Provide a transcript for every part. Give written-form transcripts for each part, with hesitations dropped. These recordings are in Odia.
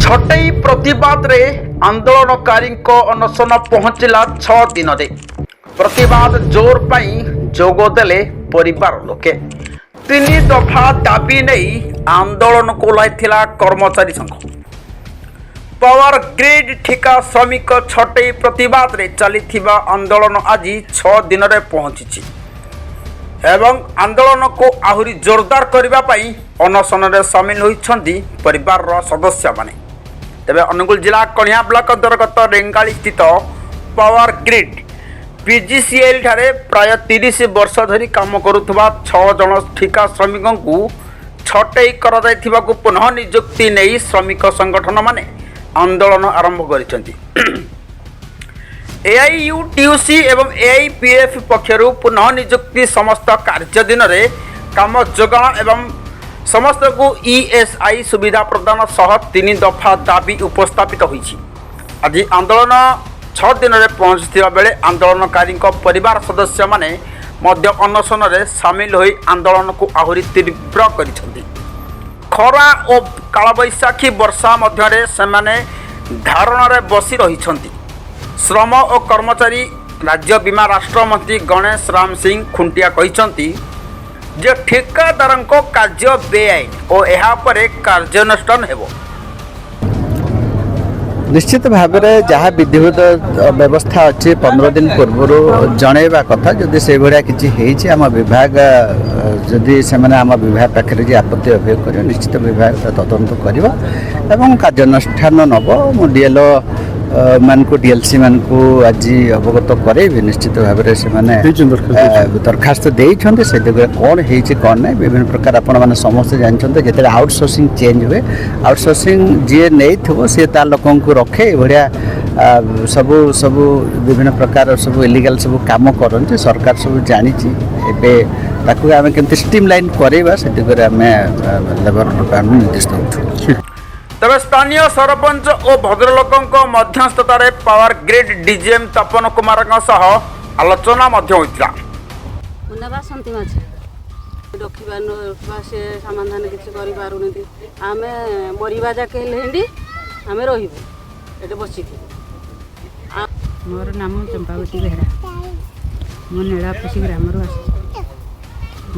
ଛଟେଇ ପ୍ରତିବାଦରେ ଆନ୍ଦୋଳନକାରୀଙ୍କ ଅନଶନ ପହଞ୍ଚିଲା 6 ଦିନରେ। ପ୍ରତିବାଦ ଜୋର ପାଇଁ ଯୋଗ ଦେଲେ ପରିବାର ଲୋକେ। ତିନି ଦଫା ଦାବି ନେଇ ଆନ୍ଦୋଳନକୁ ଓହ୍ଲାଇଥିଲା କର୍ମଚାରୀ ସଂଘ। ପାୱାର ଗ୍ରିଡ୍ ଠିକା ଶ୍ରମିକ ଛଟେଇ ପ୍ରତିବାଦରେ ଚାଲିଥିବା ଆନ୍ଦୋଳନ ଆଜି 6 ଦିନରେ ପହଞ୍ଚିଛି ଏବଂ ଆନ୍ଦୋଳନକୁ ଆହୁରି ଜୋରଦାର କରିବା ପାଇଁ ଅନଶନରେ ସାମିଲ ହୋଇଛନ୍ତି ପରିବାରର ସଦସ୍ୟମାନେ। ତେବେ ଅନୁଗୁଳ ଜିଲ୍ଲା କଣିହାଁ ବ୍ଲକ ଅନ୍ତର୍ଗତ ରେଙ୍ଗାଳି ସ୍ଥିତ ପାୱାର ଗ୍ରିଡ୍ ପିଜିସିଏଲ୍ ଠାରେ ପ୍ରାୟ 30 ବର୍ଷ ଧରି କାମ କରୁଥିବା ଛଅ ଜଣ ଠିକା ଶ୍ରମିକଙ୍କୁ ଛଟେଇ କରାଯାଇଥିବାକୁ ପୁନଃ ନିଯୁକ୍ତି ନେଇ ଶ୍ରମିକ ସଂଗଠନମାନେ ଆନ୍ଦୋଳନ ଆରମ୍ଭ କରିଛନ୍ତି। ଏଆଇୟୁଟିୟୁସି ଏବଂ ଏଆଇପିଏଫ୍ ପକ୍ଷରୁ ପୁନଃ ନିଯୁକ୍ତି, ସମସ୍ତ କାର୍ଯ୍ୟ ଦିନରେ କାମ ଯୋଗାଣ ଏବଂ ସମସ୍ତଙ୍କୁ ଇଏସ୍ଆଇ ସୁବିଧା ପ୍ରଦାନ ସହ ତିନି ଦଫା ଦାବି ଉପସ୍ଥାପିତ ହୋଇଛି। ଆଜି ଆନ୍ଦୋଳନ 6 ଦିନରେ ପହଞ୍ଚିଥିବା ବେଳେ ଆନ୍ଦୋଳନକାରୀଙ୍କ ପରିବାର ସଦସ୍ୟମାନେ ମଧ୍ୟ ଅନଶନରେ ସାମିଲ ହୋଇ ଆନ୍ଦୋଳନକୁ ଆହୁରି ତୀବ୍ର କରିଛନ୍ତି। ଖରା ଓ କାଳବୈଶାଖୀ ବର୍ଷା ମଧ୍ୟରେ ସେମାନେ ଧାରଣାରେ ବସି ରହିଛନ୍ତି। ଶ୍ରମ ଓ କର୍ମଚାରୀ ରାଜ୍ୟ ବୀମା ରାଷ୍ଟ୍ରମନ୍ତ୍ରୀ ଗଣେଶ ରାମ ସିଂ ଖୁଣ୍ଟିଆ କହିଛନ୍ତି ଯେ ଠିକାଦାରଙ୍କ କାର୍ଯ୍ୟ ବେଆଇନ ଓ ଏହା ଉପରେ କାର୍ଯ୍ୟାନୁଷ୍ଠାନ ହେବ। ନିଶ୍ଚିତ ଭାବରେ ଯାହା ବିଧିବଦ୍ଧ ବ୍ୟବସ୍ଥା ଅଛି, 15 ଦିନ ପୂର୍ବରୁ ଜଣେଇବା କଥା। ଯଦି ସେଇଭଳିଆ କିଛି ହେଇଛି, ଆମ ବିଭାଗ ଯଦି ସେମାନେ ଆମ ବିଭାଗ ପାଖରେ ଯେ ଆପତ୍ତି ଅଭିଯୋଗ କରିବେ, ନିଶ୍ଚିତ ବିଭାଗ ତା ତଦନ୍ତ କରିବ ଏବଂ କାର୍ଯ୍ୟାନୁଷ୍ଠାନ ନେବ। ମୁଁ ଡିଏଲ୍ଓ ମାନଙ୍କୁ, ଡିଏଲ୍ସି ମାନଙ୍କୁ ଆଜି ଅବଗତ କରେଇବି। ନିଶ୍ଚିତ ଭାବରେ ସେମାନେ ଦରଖାସ୍ତ ଦେଇଛନ୍ତି। ସେ ଦିଗରେ କ'ଣ ହେଇଛି, କ'ଣ ନାହିଁ, ବିଭିନ୍ନ ପ୍ରକାର ଆପଣମାନେ ସମସ୍ତେ ଜାଣିଛନ୍ତି। ଯେତେବେଳେ ଆଉଟସୋର୍ସିଂ ଚେଞ୍ଜ ହୁଏ, ଆଉଟସୋର୍ସିଂ ଯିଏ ନେଇଥିବ ସିଏ ତା ଲୋକଙ୍କୁ ରଖେ। ଏଭଳିଆ ସବୁ ସବୁ ବିଭିନ୍ନ ପ୍ରକାର ସବୁ ଇଲିଗାଲ ସବୁ କାମ କରନ୍ତି। ସରକାର ସବୁ ଜାଣିଛି। ଏବେ ତାକୁ ଆମେ କେମିତି ଷ୍ଟ୍ରିମ୍ ଲାଇନ୍ କରେଇବା, ସେ ଦିଗରେ ଆମେ ଲେବର ଡିପାର୍ଟମେଣ୍ଟ ନିର୍ଦ୍ଦେଶ ଦେଉଛୁ। ତେବେ ସ୍ଥାନୀୟ ସରପଞ୍ଚ ଓ ଭଦ୍ରଲୋକଙ୍କ ମଧ୍ୟସ୍ଥତାରେ ପାୱାର ଗ୍ରିଡ୍ ଡିଜିଏମ୍ ତପନ କୁମାରଙ୍କ ସହ ଆଲୋଚନା ମଧ୍ୟ ହୋଇଥିଲା। ମୋ ନାଁ ବାସନ୍ତୀ ମାଝୀ। ରଖିବା ନ ରଖିବା ସେ ସମାଧାନ କିଛି କରିପାରୁନାହାନ୍ତି। ଆମେ ମରିବା ଯାକେ ହେଲେ ହେନ୍ତି ଆମେ ରହିବୁ ଏଠି ବସିକି। ମୋର ନାମ ଚମ୍ପାବତୀ ବେହେରା। ମୁଁ ନୀଳାପଶି ଗ୍ରାମରୁ ଆସିଛି।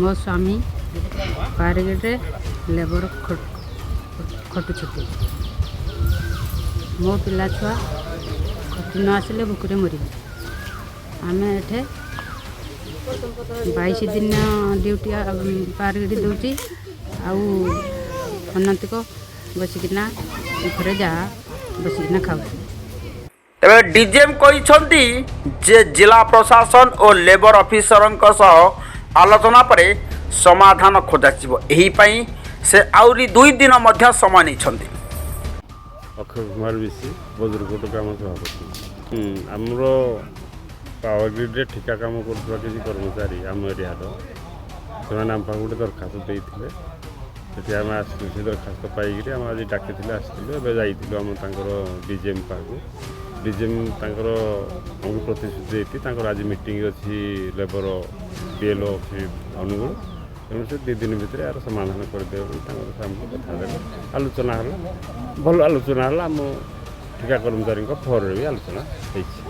ମୋ ସ୍ୱାମୀ ପାୱାରଗ୍ରିଡ଼ରେ ଲେବର ଖଟୁଛନ୍ତି। ମୋ ପିଲା ଛୁଆ ଖଟି ନ ଆସିଲେ ଭୋକରେ ମରିବେ। ଆମେ ଏଠି 22 ଦିନ ଡ୍ୟୁଟି ପାୱାରଗ୍ରିଡ଼ ଦେଉଛି ଆଉ ଅନନ୍ତିକ ବସିକିନା ଘରେ ଯାହା ବସିକିନା ଖାଉଛୁ। ତେବେ ଡିଜିଏମ୍ କହିଛନ୍ତି ଯେ ଜିଲ୍ଲା ପ୍ରଶାସନ ଓ ଲେବର ଅଫିସରଙ୍କ ସହ ଆଲୋଚନା ପରେ ସମାଧାନ ଖୋଜାଯିବ। ଏହି ପାଇଁ ସେ ଆହୁରି 2 ଦିନ ମଧ୍ୟ ସମୟ ନେଇଛନ୍ତି। ଅକ୍ଷୟ କୁମାର ବିଶି, ବଜ୍ରକୋଟ ଗ୍ରାମ ସଭାପତି। ଆମର ପାୱାର ଗ୍ରିଡ଼୍ରେ ଠିକା କାମ କରୁଥିବା କିଛି କର୍ମଚାରୀ ଆମ ଏରିଆର, ସେମାନେ ଆମ ପାଖକୁ ଗୋଟେ ଦରଖାସ୍ତ ଦେଇଥିଲେ। ସେଠି ଆମେ ଆସିଲୁ। ସେ ଦରଖାସ୍ତ ପାଇକିରି ଆମେ ଆଜି ଡାକିଥିଲେ, ଆସିଥିଲୁ। ଏବେ ଯାଇଥିଲୁ ଆମ ତାଙ୍କର ଡିଜିଏମ୍ ପାଖକୁ। ଡିଜିଏମ୍ ତାଙ୍କର ଆମକୁ ପ୍ରତିଶ୍ରୁତି ଦେଇଥିଲେ। ତାଙ୍କର ଆଜି ମିଟିଂ ଅଛି ଲେବର ଡିଏଲ୍ଓ ଅଫିସ୍ ଅନୁଗୁଳ। ତେଣୁ ସେ 2 ଦିନ ଭିତରେ ଏହାର ସମାଧାନ କରିଦେବେ ବୋଲି ତାଙ୍କର ସେ ଆମକୁ କଥା ଦେଲେ। ଆଲୋଚନା ହେଲା, ଭଲ ଆଲୋଚନା ହେଲା। ଆମ ଠିକା କର୍ମଚାରୀଙ୍କ ଫେଭରରେ ବି ଆଲୋଚନା ହେଇଛି।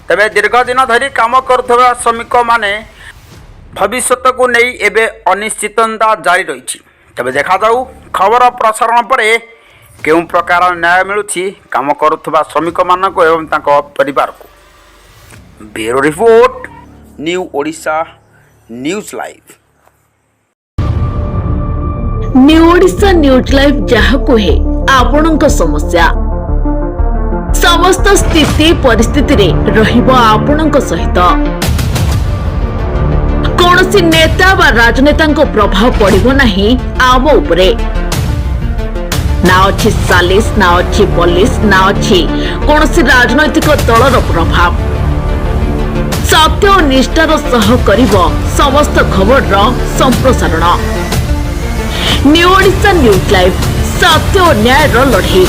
ତେବେ ଦୀର୍ଘ ଦିନ ଧରି କାମ କରୁଥିବା ଶ୍ରମିକମାନେ ଭବିଷ୍ୟତକୁ ନେଇ ଏବେ ଅନିଶ୍ଚିତତା ଜାରି ରହିଛି। ତେବେ ଦେଖାଯାଉ ଖବର ପ୍ରସାରଣ ପରେ କେଉଁ ପ୍ରକାର ନ୍ୟାୟ ମିଳୁଛି କାମ କରୁଥିବା ଶ୍ରମିକମାନଙ୍କୁ ଏବଂ ତାଙ୍କ ପରିବାରକୁ। Bureau report, new Odisha news live. New Odisha news live ଯାହା କୁହେ ଆପଣଙ୍କ ସମସ୍ୟା, ସମସ୍ତ ସ୍ଥିତି ପରିସ୍ଥିତିରେ ରହିବ ଆପଣଙ୍କ ସହିତ। କୌଣସି ନେତା ବା ରାଜନେତାଙ୍କ ପ୍ରଭାବ ପଡ଼ିବ ନାହିଁ ଆମ ଉପରେ। ନା ଅଛି ସାଲିସ, ନା ଅଛି ପୋଲିସ, ନା ଅଛି କୌଣସି ରାଜନୈତିକ ଦଳର ପ୍ରଭାବ। ସତ୍ୟ ଓ ନିଷ୍ଠାର ସହ କରିବ ସମସ୍ତ ଖବରର ସମ୍ପ୍ରସାରଣ। ନ୍ୟୁ ଓଡ଼ିଶା ନ୍ୟୁଜ୍ ଲାଇଭ୍, ସତ୍ୟ ଓ ନ୍ୟାୟର ଲଢ଼େଇ।